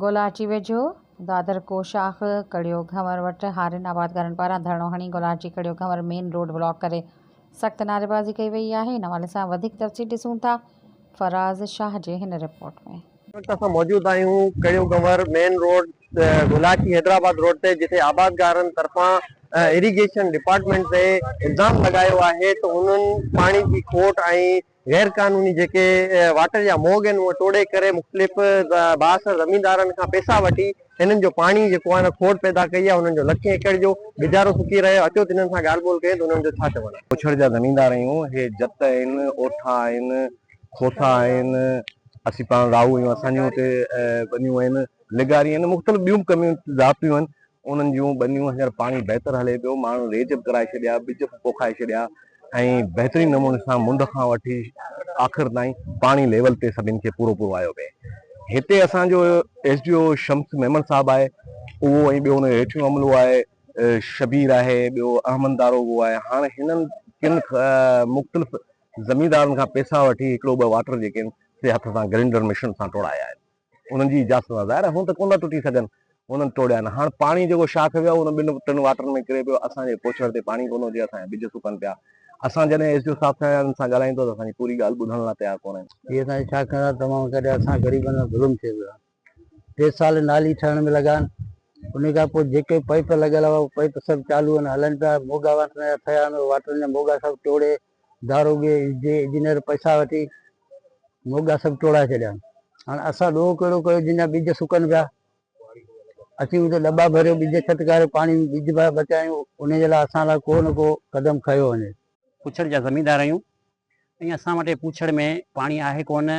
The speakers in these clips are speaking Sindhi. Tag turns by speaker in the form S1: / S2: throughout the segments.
S1: گولاچي ويجهو دادرڪو شاخ ڪڙيو گهنور وٽ هارين آبادگارن پاران ڌرڻو هڻي Golarchi Karyo Ghanwar main road block ڪري سخت نعريبازي ڪئي وئي آهي ان حوالي سان وڌيڪ تفصيل ڏسون ٿا فراز شاهه جي هن رپورٽ ۾.
S2: هن وقت اسان موجود آهيون Karyo Ghanwar main road Golarchi Hyderabad road تي جتي آبادگارن طرفان اريگيشن ڊپارٽمينٽ تي الزام لڳايو آهي ته انهن پاڻي جي کوٽ ۽ غير قانوني جيڪي واٽر جا موڳ آهن اهي ٽوڙي ڪري مختلف بااثر زميندارن کان پئسا وٺي هنن جو پاڻي جيڪو آهي نه کوٽ پيدا ڪئي آهي هنن جو لکين ايڪڙ جو ٻجارو سڪي رهيو اچو ته هنن سان ڳالهه ٻولهه ڪيون ته هنن جو ڇا چوڻ آهي.
S3: پڇڙ جا زميندار آهيون هي جت آهن اوٺا آهن کوسا آهن اسين پاڻ راهو آهيون اسان جون اتي ٻنيون آهن لغاري آهن مختلف ٻيون به ڪميون ذاتيون آهن انهن جون ٻنيون هينئر پاڻي بهتر هلي پيو، ماڻهن ريج به ڪرائي ڇڏيا، ٻج به پوکائي ڇڏيا ۽ بهترين نموني سان منڍ کان وٺي آخر تائين پاڻي ليول تي سڀني کي پورو پورو آيو پئي. هتي اسان جو S D O Shams Memon صاحب آهي اهو ۽ ٻيو ان جو هيٺيون عملو آهي شبير آهي ٻيو احمد داروغو آهي هاڻي هنن ڪن مختلف زميندارن کان پئسا وٺي هڪڙو ٻه واٽر جيڪي آهن سي هٿ سان گرينڊر مشن سان ٽوڙايا آهن. انهن جي اجازت سان ظاهر آهي هونئن ته ڪونه ٿا ٽٽي سگهن انهن ٽوڙيا آهن هاڻ پاڻي جيڪو شاخ ويو آهي ان ٻن ٽن واٽرن ۾ ڪري پيو اسان جي پوڇڙ تي پاڻي ڪونه هجي اسان جا ٻج سڪن پيا اسان جڏهن ايس ڊي او صاحب سان سان ڳالهايون ٿا ته اسان جي پوري ڳالهه ٻڌڻ لاء تيار ڪونه آهن.
S4: هي اسان جي شاخ سان تمام ڪري اسان غريبن سان ظلم ٿئي پيو ٽي سال نالي ٺهڻ ۾ لڳا آهن ان کان پوء جيڪي پائيپ لڳل هئا اهي پائيپ سڀ چالو آهن هلن پيا موڳا واٽرن جا ٺهيا آهن واٽرن جا موڳا سڀ ٽوڙي داروغي جي انجنيئر پئسا وٺي موڳا سڀ ٽوڙائي ڇڏيا. هاڻ اسان ڏوهه ڪهڙو ڪيو جن جا ٻج سڪن پيا. اسين اتي ڏٻا ڀريو ٻج ڇٽڪاريو پاڻي ۾ ٻج بچايون ان جي لاء اسان لاء ڪو نه ڪو قدم کنيو وڃي.
S5: پوڇڙ جا زميندار آهيون ۽ اسان وٽ پوڇڙ ۾ پاڻي آهي ڪونه.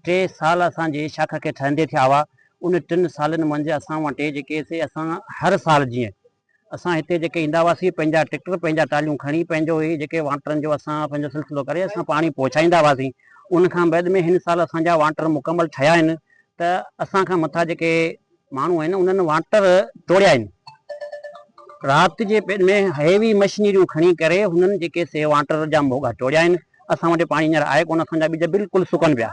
S5: ٽي سال اسان جي شاخ کي ٺهندي ٿيا هئا. ان ٽن سالن منجهه اسان وٽ جيڪي سي اسان هر سال جيئن اسان هتي جيڪي ايندا هئاسين پنهنجا ٽريڪٽر پنهنجا ٽاليون کڻي پنهنجو هي جيڪي وانٽرن جو اسان پنهنجو سلسلو ڪري اسان پاڻي پهچائيندا هئاسين ان کان بعد ۾ هن سال اسان جا وانٽر مڪمل ٺهيا آهن ته اسان کان مٿان جيڪي ماڻهو آهن انهن وانٽر ٽوڙيا آهن رات جي پيٽ ۾ هيوي مشنريون کڻي ڪري هنن جيڪي سي وانٽر جا موڳا ٽوڙيا آهن اسان وٽ پاڻي هينئر آهي ڪونه اسان جا ٻج بلڪل سڪن پيا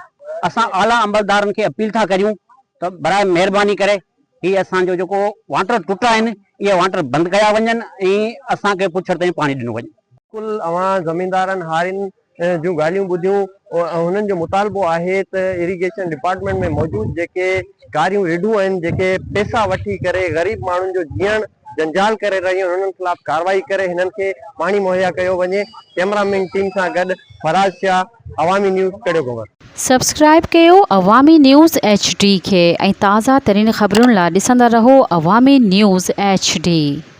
S5: اسان اعليٰ عملدارن کي اپيل ٿا ڪريون ته برائي مهرباني ڪري هي اسان جو جيڪو واٽر ٽٽا آهن اهي واٽر بند ڪيا وڃن ۽ اسان کي پڇڙ تائين پاڻي ڏنو وڃي.
S2: بلڪل اوهان زميندارن هارين جون ڳالهيون ٻڌيون هنن جو مطالبو آهي ته اريگيشن ڊپارٽمينٽ ۾ موجود جيڪي ڪاريون رڍون آهن جيڪي پئسا وٺي ڪري غريب ماڻهن جو جيئڻ جنجال ڪري رهيون آهن انهن خلاف ڪارروائي ڪري هنن کي پاڻي مهيا ڪيو وڃي ڪئميرا مين ٽيم سان گڏ فراز شاهه عوامي نيوز ڪڙيو گهنور.
S1: سبسڪرائيب ڪيو عوامي نيوز ايڇ ڊي کي ۽ تازه ترين خبرن لا ڏسندا رهو عوامي نيوز ايڇ ڊي.